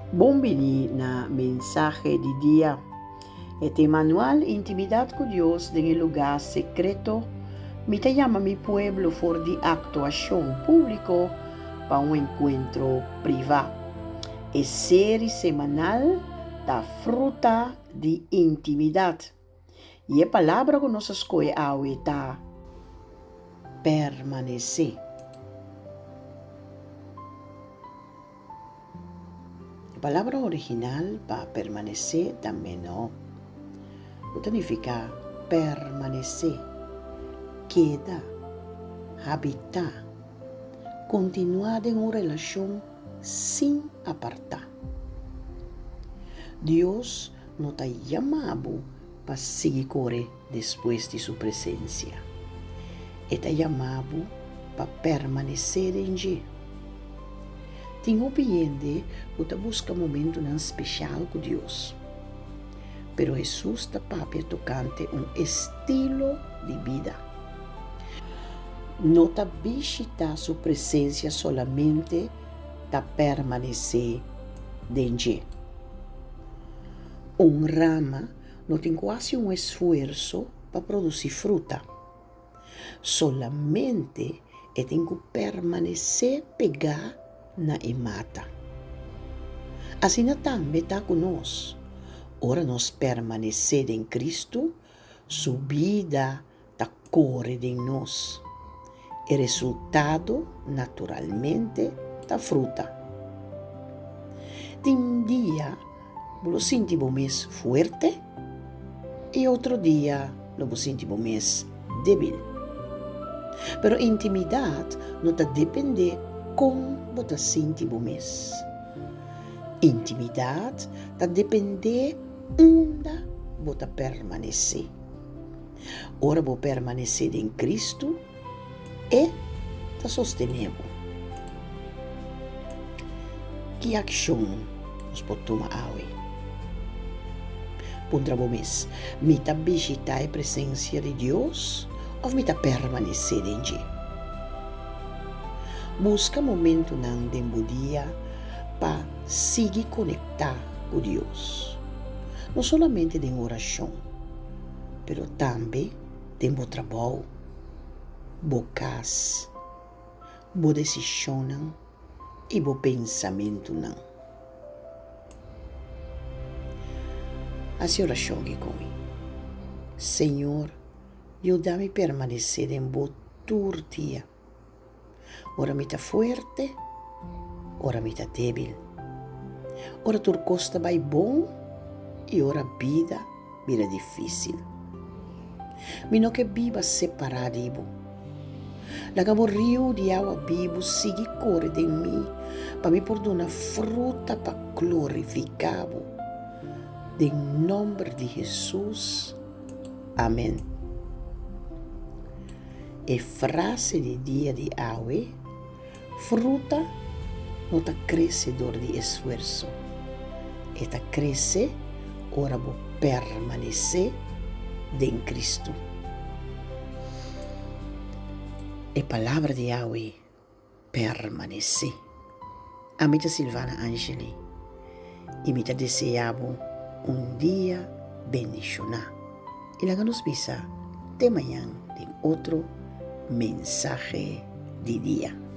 Bon bini na Mensahe di Dia. E tema anual Intimidat ku Dios den e lugá sekreto, Mi ta yama mi pueblo for di aktuashon públiko pa un enkuentro privá. E seri semanal ta Fruta di Intimidat. I e palabra ku nos a skohe awe ta permanesé. E palabra original pa permanesé ta meno, ku ta nifiká permanesé, keda, habitá, kontinuá den un relashon sin apartá. Dios no ta yama bo pa sigui kore despues di su presensia. E ta yama bo pa permanesé den dje. Tin hopi hende ku ta buska momentunan spesial ku Dios. Pero Hesus ta papia tokante un estilo di bida. No ta bishitá su presensia solamente ta permanesé den dje. Un rama no tin ku hasi un esfuerso pa produsí fruta. Solamente e tin ku permanesé pegá na e mata. Asina tambe ta ku nos, ora nos permanesé den Kristu, Su bida ta kore den nos. E resultado, naturalmente, ta fruta. Tin dia bo lo sinti bo mes fuerte i otro dia lo bo sinti bo mes debil. Pero intimidat no ta dependé kon bo ta sinti bo mes. Intimidat ta dependé unda bo ta permanesé. Ora bo permanesé den Kristu, E ta sostené bo. Ki akshon nos por tuma awe? Puntra bo mes, Mi ta bishitá e presensia di Dios òf mi ta permanesé den dje? Buska momentunan den bo dia pa sigui konektá ku Dios, no solamente den orashon, pero tambe den bo trabou, bo kas, bo desishonnan i bo pensamentunan. Hasi orashon aki ku mi. Señor, yuda mi permanesé den bo tur dia. Ora mi ta fuerte, ora mi ta débil. Ora tur kos ta bai bon i ora bida bira difísil. Mi no ke biba separá di bo. Laga bo riu di awa bibu sigui kore den mi pa mi por duna fruta pa glorifiká bo. Den nòmber di Hesus, amèn. E frase di dia di awe, Fruta no ta krese dor di esfuerso, e ta krese ora bo permanesé den Kristu. E palabra di awe, permanesé. Ami ta Silvana Angeli i mi ta desea bo un dia bendishoná. I laga nos bisa te mañan den otro mensahe di dia.